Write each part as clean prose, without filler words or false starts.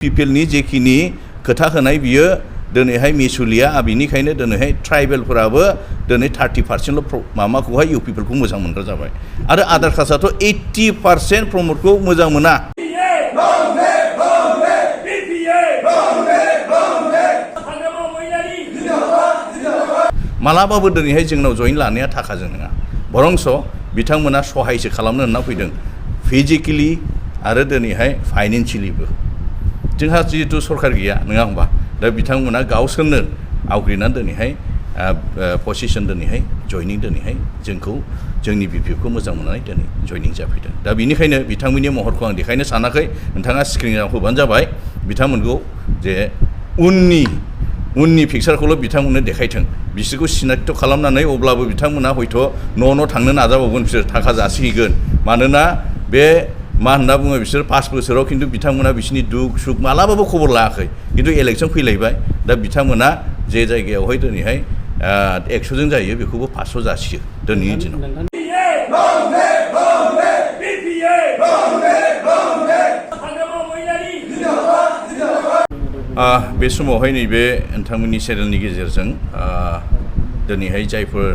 पिपलनि जेखिनि खोथा होनाय बियो दिनैहाय मिसुलिया बेनिखायनो दिनैहाय ट्राइबेलफोराबो दिनै 30% माबाखौहाय इउ पिपलखौ मोजां मोनग्रा जाबाय आरो आदार कास्टआथ' 80% प्रमटखौ मोजां मोना मालाबाबो दिनैहाय जोंनाव जइन लानाया थाखाजों नङा बरंस बिथांमोना सहायसो खालामनो होनना फैदों फिजिकेलि आरो दिनैहाय फाइनेन्सियेलिबो जोंहा जिहेतु सरकार गैया नङा होमबा दा बिथांमोना गावसोरनो आवग्रिनानै दिनैहाय पजिशन दिनैहाय जयनिं दिनैहाय जोंखौ जोंनि बिपिएफखौ मोजां मोननानै दिनै जयनिं जाफैदों दा बेनिखायनो बिथांमोननि महरखौ आं देखायनो सानाखै नोंथाङा स्क्रिनाव होबानो जाबाय बिथांमोनखौ जे उननि पिक्सारखौल' बिथांमोननो देखायथों बिसोरखौ सिनायथ' खालामनानै अब्लाबो बिथांमोना हयथ' न' थांनो नाजाबावगोन बिसोर थाखा जासिगोन मानोना बे मा होनना बुङो बिसोर 5 बोसोराव खिन्थु बिथांमोना बिसोरनि दुख सुख मालाबाबो खबर लायाखै खिन्थु इलेक्सन फैलायबाय दा बिथांमोना जे जायगायावहाय दिनैहाय 100जों जायो बेखौबो 500 जासियो दिनैनि दिनाव बे समावहाय नैबे नोंथांमोननि चेनेलनि गेजेरजों दिनैहाय जायफोर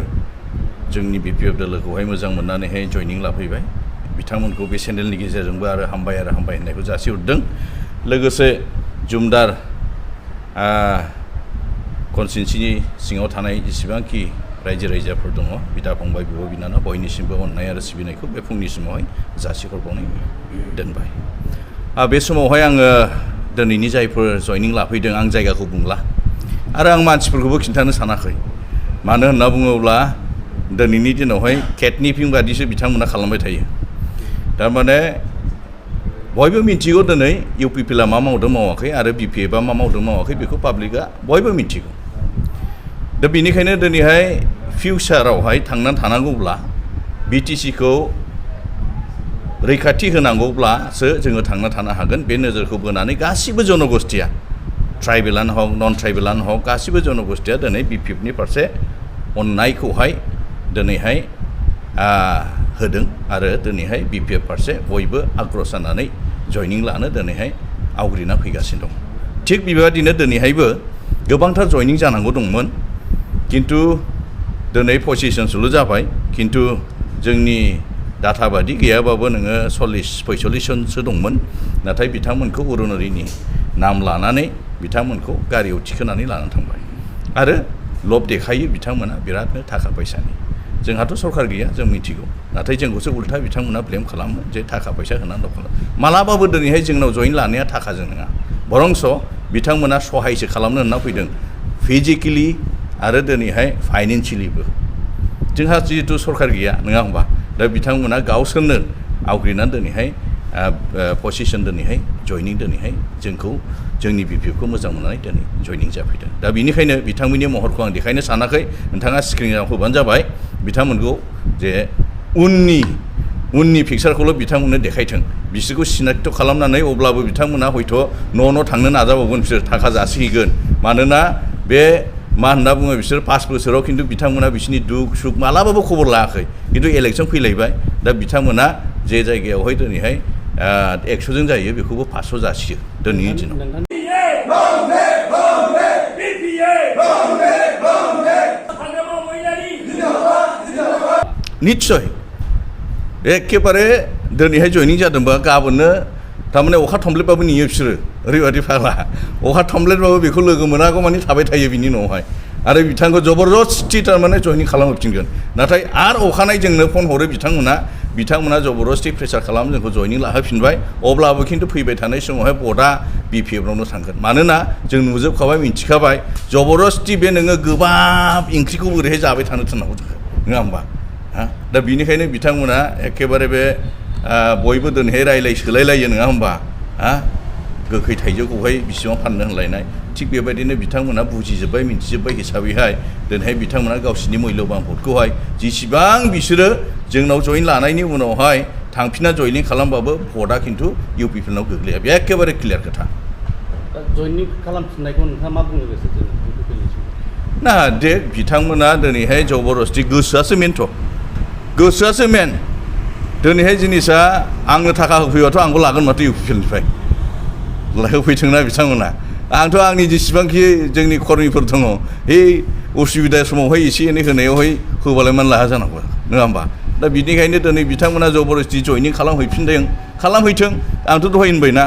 जोंनि बिपिएफ दोलोखौहाय मोजां मोननानैहाय जयनिं लाफैबाय बिथांमोनखौ बे चेनेलनि गेजेरजोंबो आरो हामबाय होननायखौ जासिहरदों लोगोसे जुमदार कनस्टिट्युन्सिनि सिङाव थानाय जेसेबांखि रायजो राजाफोर दङ बिदा फंबाय बिब' बिनानाव बयनिसिमबो अननाय आरो सिबिनायखौ बे फुंनि समावहाय जासिहरबावनाय दोनबाय बे समावहाय आङो दिनैनि जायफोर जयनिं लाफैदों आं जायगाखौ बुंला आरो आं मानसिफोरखौबो खिन्थानो सानाखै मानो होनना बुङोब्ला दिनैनि दिनावहाय केडनेपिं बादिसो बिथांमोना खालामबाय थायो थारमाने बयबो मिन्थिगौ दिनै इउ पिपलआ मा मावदों मावाखै आरो बिपिएफआ मा मावदों मावाखै बेखौ पाब्लिकआ बयबो मिन्थिगौ दा बेनिखायनो दिनैहाय फिउचारावहाय थांनानै थानांगौब्ला बिटिसिखौ रैखाथि होनांगौब्लासो जोङो थांना थानो हागोन बे नोजोरखौ बोनानै गासिबो जनगोष्ठिया ट्राइबेलानो हक नन ट्राइबेलानो हक गासिबो जनगोष्ठिया दिनै बिपिएफनि फारसे अननायखौहाय दिनैहाय होदों आरो दिनैहाय बिपिएफ फारसे बयबो आग्रह जानानै जयनिं लानो दिनैहाय आवग्रिना फैगासिनो दं थिग बेबादिनो दिनैहायबो गोबांथार जयनिं जानांगौ दंमोन खिन्थु दिनै पजिशनसोल' जाबाय खिन्थु जोंनि डाटा बादि गैयाबाबो नोङो 40-45 जनसो दंमोन नाथाय बिथांमोनखौ अरुनदयनि नाम लानानै बिथांमोनखौ गारियाव थिखोनानै लानानै थांबाय आरो लब देखायो बिथांमोना बिरादनो थाखा फैसानि जोंहाथ' सरकार गैया जों मिथिगौ नाथाय जोंखौसो उल्था बिथांमोना ब्लेम खालामो जे थाखा फैसा होनानै दं मालाबाबो दिनैहाय जोंनाव जइन लानाया थाखाजों नङा बरंस बिथांमोना सहायसो खालामनो होनना फैदों फिजिकेलि आरो दिनैहाय फाइनेन्सियेलिबो जोंहा जिहेतु सरकार गैया नङा होमबा दा बिथांमोना गावसोरनो आवग्रिनानै दिनैहाय पजिशन दिनैहाय जयनिं दिनैहाय जोंखौ जोंनि बिपिएफखौ मोजां मोननानै दिनै जयनिं जाफैदों दा बेनिखायनो बिथांमोननि महरखौ आं देखायनो सानाखै नोंथाङा स्क्रिनाव होबानो जाबाय बिथांमोनखौ जे उननि पिक्सारखौल' बिथांमोननो देखायथों बिसोरखौ सिनायथ' खालामनानै अब्लाबो बिथांमोना हयथ' न' थांनो नाजाबावगोन बिसोर थाखा जासिगोन मानोना बे मा होनना बुङो बिसोर 5 बोसोराव खिन्थु बिथांमोना बिसोरनि दुख सुख मालाबाबो खबर लायाखै खिन्थु इलेक्सन फैलायबाय दा बिथांमोना जे जायगायावहाय दिनैहाय 100जों जायो बेखौबो 500 जासियो दिनैनि दिनाव निस्सय एखेबारे दिनैहाय जयनिं जादोंबा गाबोननो थारमाने अखा थमब्लेटबाबो नेयो बिसोरो ओरैबायदि फाग्ला अखा थमब्लेटबाबो बेखौ लोगो मोनागौ मानि थाबाय थायो बिनि उनावहाय आरो बिथांखौ जबरदस्ति थारमाने जयनिं खालामहोफिनगोन नाथाय आरो अखानायै जोंनो फन हरो बिथांमोना जबरदस्ति प्रेसार खालाम जोंखौ जयनिं लाहोफिनबाय अब्लाबो खिन्थु फैबाय थानाय समावहाय बडआ बिपिएफनावनो थांगोन मानोना जों नुजोबखाबाय मिन्थिखाबाय जबरदस्ति बे नोङो गोबाब ओंख्रिखौ बोरैहाय जाबाय थानो थिननांगौ नङा होमबा दा बेनिखायनो बिथांमोना एखेबारे बे बयबो दिनैहाय रायलाय सोलायलायो नङा होमबा गोखै थाइजौखौहाय बिसिबां फाननो होनलायनाय थिग बेबायदिनो बिथांमोना बुजिजोब्बाय मिन्थिजोब्बाय हिसाबैहाय दिनैहाय बिथांमोना गावसिनि मुल्यबान भटखौहाय जेसेबां बिसोरो जोंनाव जयन लानायनि उनावहाय थांफिना जयनिं खालामबाबो भटआ खिन्थु इउ पिपलनाव गोग्लैया बे एखेबारे क्लियार खोथा जयनिं खालामफिननायखौ नोंथाङा मा बुंनो गोसो ना दे बिथांमोना दिनैहाय जबरदस्ति गोसोआसो मेन दिनैहाय जिनिसा आंनो थाखा होफैबाथ' आंबो लागोन माथो इउ पिपलनिफ्राय होफैथोंना बिथांमोना आंथ' आंनि जेसेबांखि जोंनि कर्मिफोर दङ बे उसुबिदा समावहाय एसे एनै होनायावहाय होबालाय मानो लाहा जानांगौ नङा होमबा दा बिनिखायनो दिनै बिथांमोना जबरदस्ति जयनिं खालामहैथों आंथ' दहाय होनबायना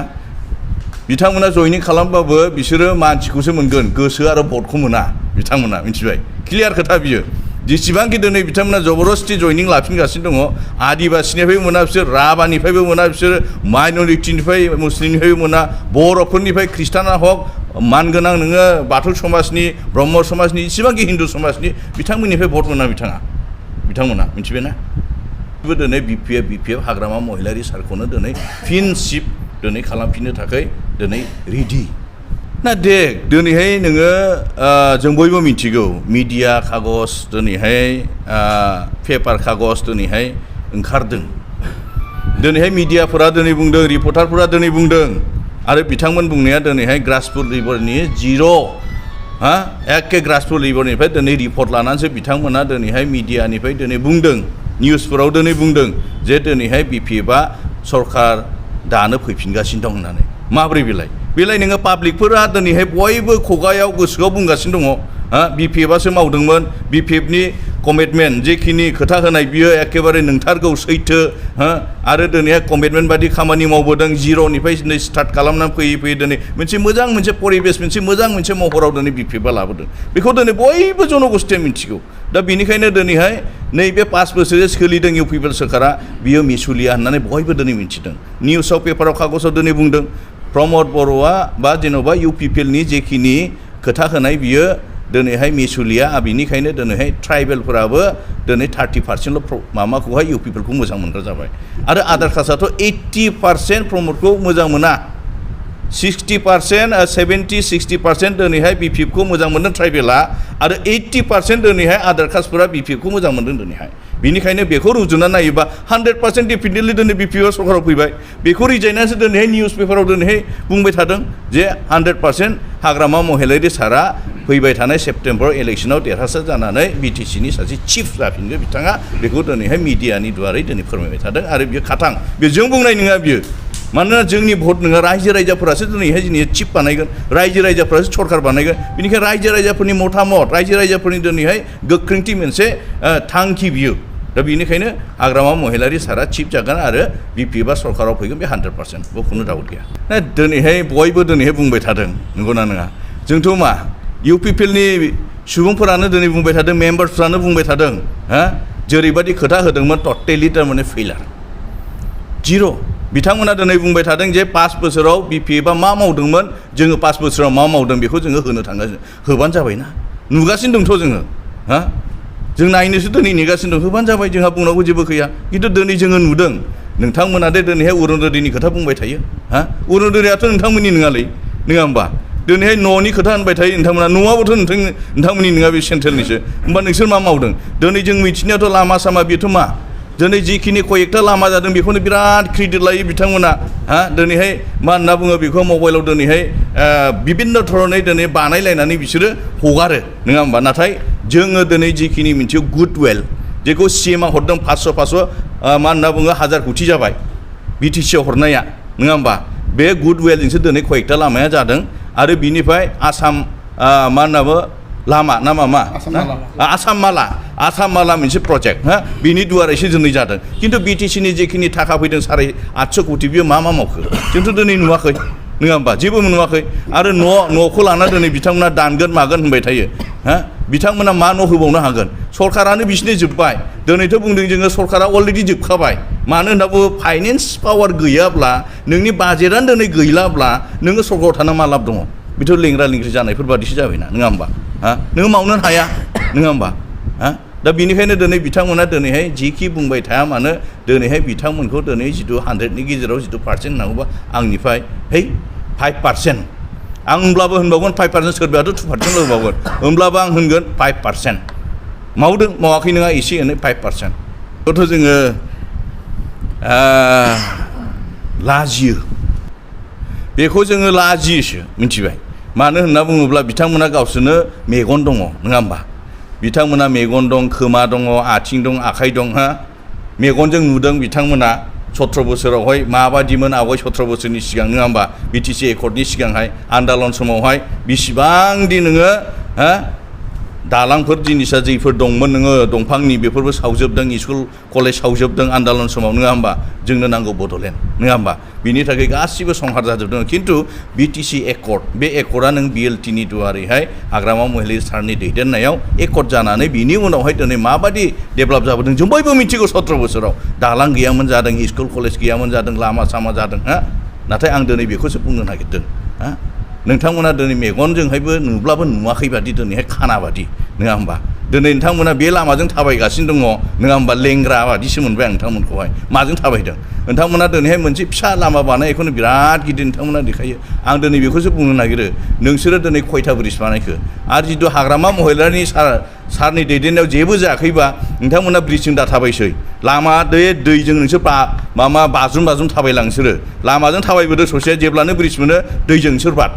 बिथांमोना जयनिं खालामबाबो बिसोरो मानसिखौसो मोनगोन गोसो आरो भटखौ मोना बिथांमोना मिथिबाय क्लियार खोथा बियो जेसेबांखि दिनै बिथांमोना जबरदस्ति जयनिं लाफिनगासिनो दङ आदिबासिनिफ्रायबो मोना बिसोर राभानिफ्रायबो मोना बिसोर माइन'रिटिनिफ्राय मुस्लिमनिफ्रायबो मोना बर'फोरनिफ्राय ख्रिस्टाना हक मानगोनां नोङो बाथौ समाजनि ब्रह्म समाजनि इसेबांखि हिन्दु समाजनि बिथांमोननिफ्राय भट मोना बिथांमोना मिथिबायना दिनै बिपिएफ हाग्रामा महिलारि सारखौनो दिनै फिन चिफ दिनै खालामफिननो थाखाय दिनै रेडि ना देख दिनैहाय नोङो जों बयबो मिथिगौ मिडिया खागज दिनैहाय पेपार खागज दिनैहाय ओंखारदों दिनैहाय मिडियाफोरा दिनै बुंदों रिपर्टारफोरा दिनै बुंदों आरो बिथांमोन बुंनाया दिनैहाय ग्रासरुट लेभेलनि जिर' एखे ग्रासरुट लेभेलनिफ्राय दिनै रिपर्ट लानानैसो बिथांमोना दिनैहाय मिडियानिफ्राय दिनै बुंदों निउसफोराव दिनै बुंदों जे दिनैहाय बिपिएफआ सरकार दानो फैफिनगासिनो दं होननानै माब्रै बेलाय नोङो पाब्लिकफोरा दिनैहाय बयबो खुगायाव गोसोआव बुंगासिनो दङ बिपिएफआसो मावदोंमोन बिपिएफनि कमिटमेन्ट जेखिनि खोथा होनाय बियो एखेबारे नंथारगौ सैथो आरो दिनैहाय कमिटमेन्ट बादि खामानि मावबोदों जिर'निफ्राय दिनै स्टार्ट खालामनानै फैयै दिनै मोनसे परिबेस मोनसे महराव दिनै बिपिएफआ लाबोदों बेखौ दिनै बयबो जनगोष्ठिया मिथिगौ दा बेनिखायनो दिनैहाय नैबे 5 बोसोर सोलिदों इउपिपिएल सोरखारा बियो मिसुलिया होननानै बयबो दिनै मिथिदों निउसाव पेपाराव कागजाव दिनै बुंदों प्रमद बर'आ बा जेन'बा इउपिपिएलनि जेखिनि खोथा होनाय बियो दिनैहाय मिसुलिया बेनिखायनो दिनैहाय ट्राइबेलफोराबो दिनै 30% माबाखौहाय इउपिपिएलखौ मोजां मोनग्रा जाबाय आरो आदार कास्टआथ' 80% प्रमदखौ मोजां मोना 60% 70-60% दिनैहाय बिपिएफखौ मोजां मोनदों ट्राइबेला आरो 80% दिनैहाय आदार कास्टफोरा बिपिएफखौ मोजां मोनदों दिनैहाय बेनिखायनो बेखौ रुजुना नायोबा 100% डेफिनेटलि दिनै बिपिएफआ सरकाराव फैबाय बेखौ रिजायनासो दिनैहाय निउस पेपाराव दिनैहाय बुंबाय थादों जे 100% हाग्रामा महिलारि सारा फैबाय थानाय सेप्टेम्बर इलेक्सनाव देरहासार जानानै बिटिसिनि सासे चिफ जाफिनगोन बिथाङा बेखौ दिनैहाय मिडियानि दुवारै दिनै फोरमायबाय थादों आरो बियो खाथां बे जों बुंनाय नङा बियो मानोना जोंनि भट नङा रायजो राजाफोरासो दिनैहाय जोंनि चिफ बानायगोन रायजो राजाफोरासो सरकार बानायगोन बेनिखायनो रायजो राजाफोरनि मतामत रायजो राजाफोरनि दिनैहाय गोख्रोंथि मोनसे थांखि बियो दा बेनिखायनो हाग्रामा महिलारि सारा चिफ जागोन आरो बिपिएफआ सरकाराव फैगोन बे 100% बेयाव खुनु डाउट गैया दिनैहाय बयबो दिनैहाय बुंबाय थादों नंगौना नङा जोंथ' मा इउपिपिएलनि सुबुंफोरानो दिनै बुंबाय थादों मेम्बार्सफ्रानो बुंबाय थादों जेरैबायदि खोथा होदोंमोन टटेलि थारमाने फेलार जिर' बिथांमोना दिनै बुंबाय थादों जे 5 बोसोराव बिपिएफआ मा मावदोंमोन जोङो 5 बोसोराव मा मावदों बेखौ जोङो होनो थांगासिनो होबानो जाबायना नुगासिनो दंथ' जोङो जों नायनोसो दिनै नेगासिनो दं होबानो जाबाय जोंहा बुंनांगौ जेबो गैया खिन्थु दिनै जोङो नुदों नोंथांमोना दे दिनैहाय अरुण'दयनि खोथा बुंबाय थायो अरुण'दयआथ' नोंथांमोननि नङालै नङा होमबा दिनैहाय न'नि खोथा होनबाय थायो नोंथांमोना न'आबोथ' नोंथांमोननि नङा बे सेन्ट्रेलनिसो होमबा नोंसोर मा मावदों दिनै जों मिथिनायाथ' लामा सामा बेथ' मा दिनै जिखिनि कयेकथा लामा जादों बेखौनो बिराद क्रेडिट लायो बिथांमोना दिनैहाय मा होनना बुङो बेखौ मबाइलाव दिनैहाय बिभिन्न धरनै दिनै बानायलायनानै बिसोरो हगारो नङा होमबा नाथाय जोङो दिनै जिखिनि मिथियो गुडवेल जेखौ सिएमआ हरदों 500 मा होनना बुङो 1000 कोटि जाबाय बिटिसिआव हरनाया नङा होमबा बे गुडवेलजोंसो दिनै कयेकथा लामाया जादों आरो बिनिफ्राय आसाम मा होनना बुङो लामा ना मा आसाम माला मोनसे प्रजेक्ट बिनि दुवारैसो दिनै जादों खिन्थु बिटिसिनि जेखिनि थाखा फैदों 850 कोटि बियो मा मावखो जोंथ' दिनै नुवाखै नङा होमबा जेबो नुवाखै आरो न'खौ लाना दिनै बिथांमोना दानगोन मागोन होनबाय थायो बिथांमोना मा न' होबावनो हागोन सरकारानो बिसिनि जोब्बाय दिनैथ' बुंदों जोङो सरकारा अलरेडि जोबखाबाय मानो होनना बुङो फाइनेन्स पावार गैयाब्ला नोंनि बाजेटआनो दिनै गैलाब्ला नोङो सरकाराव थाना मा लाब दङ बेथ' लेंग्रा लेंग्रि जानायफोर बादिसो जाबायना नङा होमबा नोङो मावनो हाया नङा होमबा दा बेनिखायनो दिनै बिथांमोना दिनैहाय जिखि बुंबाय थाया मानो दिनैहाय बिथांमोनखौ दिनै जिथु 100नि गेजेराव जिथु पार्सेन्ट होनांगौबा आंनिफ्राय 5% आं होनब्लाबो होनबावगोन 5% सोरबायाथ' 2% होबावगोन होनब्लाबो आं होनगोन 5% मावदों मावाखै नङा एसे एनै 5% थ' जोङो लाजियो बेखौ जोङो लाजियोसो मिथिबाय मानो होनना बुङोब्ला बिथांमोना गावसोरनो मेगन दङ नङा होमबा बिथांमोना मेगन दं खोमा दङ आथिं दं आखाइ दं मेगनजों नुदों बिथांमोना 17 बोसोरावहाय माबादिमोन आवगाय 17 बोसोरनि सिगां नङा होमबा बिटिसि एकर्डनि सिगांहाय आन्दालन समावहाय बेसेबांदि नोङो हा दालांफोर जिनिसा जिफोर दंमोन नोङो दंफांनि बेफोरबो सावजोबदों स्कुल कलेज सावजोबदों आन्दालन समाव नङा होमबा जोंनो नांगौ बड'लेण्ड नङा होमबा बिनि थाखाय गासिबो संहार जाजोबदों खिन्थु बिटिसि एकर्ड बे एकर्डआ नों बिएलटिनि दुवारैहाय हाग्रामा महिलारि सारनि दैदेननायाव एकर्ड जानानै बिनि उनावहाय दिनै माबादि डेभेलप जाबोदों जों बयबो मिथिगौ 17 बोसोराव दालां गैयामोन जादों स्कुल कलेज गैयामोन जादों लामा सामा जादों हा नाथाय आं दिनै बेखौसो बुंनो नागिरदों हा नोंथांमोना दिनै मेगनजोंहायबो नुब्लाबो नुवाखै बादि दिनैहाय खाना बादि नङा होमबा दिनै नोंथांमोना बे लामाजों थाबायगासिनो दङ नङा होमबा लेंग्रा बादिसो मोनबाय आं नोंथांमोनखौहाय माजों थाबायदों नोंथांमोना दिनैहाय मोनसे फिसा लामा बानायखौनो बिराद गिदिर नोंथांमोना देखायो आं दिनै बेखौसो बुंनो नागिरो नोंसोरो दिनै खयथा ब्रिज बानायखो आरो जिथु हाग्रामा महिलारिनि सारनि दैदेननायाव जेबो जायाखैबा नोंथांमोना ब्रिजजों दा थाबायसै लामा दैजों नोंसोर माबा बाज्रुम थाबायलां नोंसोरो लामाजों थाबायबोदो ससे जेब्लानो ब्रिज मोनो दैजों नोंसोर बाद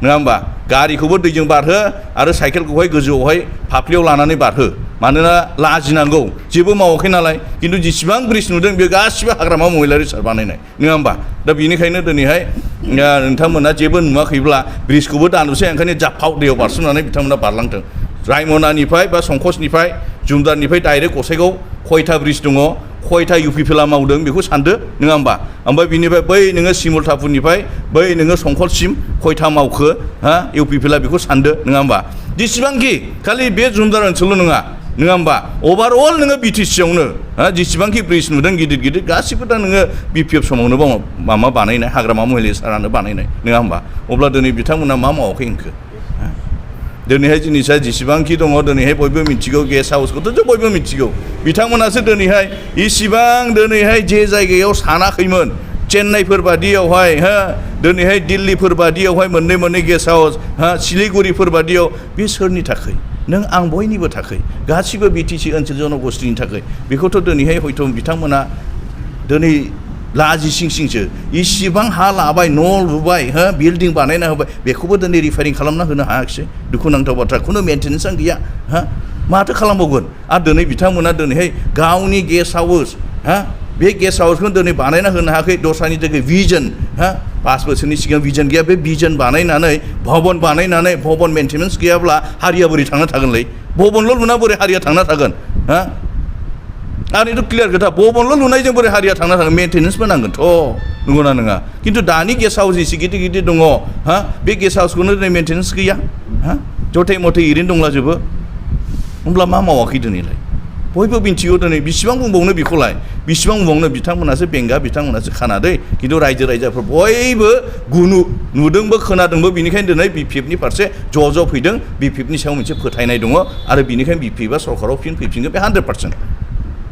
नङा होमबा गारिखौबो दैजों बारहो आरो साइकेलखौहाय गोजौआवहाय फाफ्लियाव लानानै बारहो मानोना लाजिनांगौ जेबो मावाखै नालाय खिन्थु जेसेबां ब्रिज नुदों बे गासिबो हाग्रामा महिलारि सार बानायनाय नङा होमबा दा बेनिखायनो दिनैहाय नोंथांमोना जेबो नुवाखैब्ला ब्रिजखौबो दानोसै ओंखायनो जाफाव दैयाव बारसोमनानै बिथांमोना बारलांथों रायमनानिफ्राय बा संकसनिफ्राय जुमदारनिफ्राय डाइरेक्ट गसाइगाव खयथा ब्रिज दङ खयथा इउपिपिएलआ मावदों बेखौ सानदो नङा होमबा ओमफ्राय बिनिफ्राय बै नोङो सिमुलतापुरनिफ्राय बै नोङो संकससिम खयथा मावखो हा इउपिपिएलआ बेखौ सानदो नङा होमबा जेसेबांखि खालि बे जुमदार ओनसोलल' नङा होमबा अभारअल नोङो बिटिसियावनो हा जेसेबांखि ब्रिज नुदों गिदिर गिदिर गासिबो दा नोङो बिपिएफ समावनो माबा बानायनाय हाग्रामा महिलारि सारानो बानायनाय नङा होमबा अब्ला दिनै बिथांमोना मा मावाखै इनखो दिनैहाय जिनिसा जेसेबांखि दङ दिनैहाय बयबो मिथिगौ गेस्ट हाउसखौथ' जों बयबो मिथिगौ बिथांमोनासो दिनैहाय इसिबां दिनैहाय जे जायगायाव सानाखैमोन चेन्नाइफोर बादियावहाय हा दिनैहाय दिल्लीफोर बादियावहाय मोननै गेस्ट हाउस हा सिलिगुरिफोर बादियाव बे सोरनि थाखाय नों आं बयनिबो थाखाय गासिबो बिटिसि ओनसोल जनगोष्ठीनि थाखाय बेखौथ' दिनैहाय हयथ' बिथांमोना दिनै लाजिसिंसिंसो इसिबां हा लाबाय न' लुबाय हा बिल्डिं बानायना होबाय बेखौबो दिनै रिफायरिं खालामना होनो हायाखिसै दुखुनांथाव बाथ्रा खुनु मेन्टेनेन्सआनो गैया हा माथो खालामबावगोन आरो दिनै बिथांमोना दिनैहाय गावनि गेस्ट हाउस हा बे गेस्ट हाउसखौ दिनै बानायना होनो हायाखै दस्रानि थाखाय भिजन हा 5 बोसोरनि सिगां भिजन गैया बे भिजन बानायनानै भबन मेन्टेनेन्स गैयाब्ला हारिया बोरै थांना थागोनलै भबनल' लुना बोरै हारिया थांना थागोन हा आरो बेथ' क्लियार खोथा भबनल' लुनायजों बोरै हारिया थांना थागोन मेन्टेनेन्सबो नांगोनथ' नंगौना नङा खिन्थु दानि गेस्ट हाउस एसे गिदिर दङ हा बे गेस्ट हाउसखौनो दिनै मेन्टेनेन्स गैया हा जथे मथे ओरैनो दंलाजोबो होमब्ला मा मावाखै दिनैलाय बयबो मिन्थिगौ दिनै बेसेबां बुंबावनो बेखौलाय बेसेबां बुंबावनो बिथांमोनासो बेंगा बिथांमोनासो खानादै खिन्थु रायजोफोर बयबो नुदोंबो खोनादोंबो बेनिखायनो दिनै बिपिएफनि फारसे ज' फैदों बिपिएफनि सायाव मोनसे फोथायनाय दङ आरो बेनिखायनो बिपिएफआ सरकाराव फिन फैफिनगोन बे 100%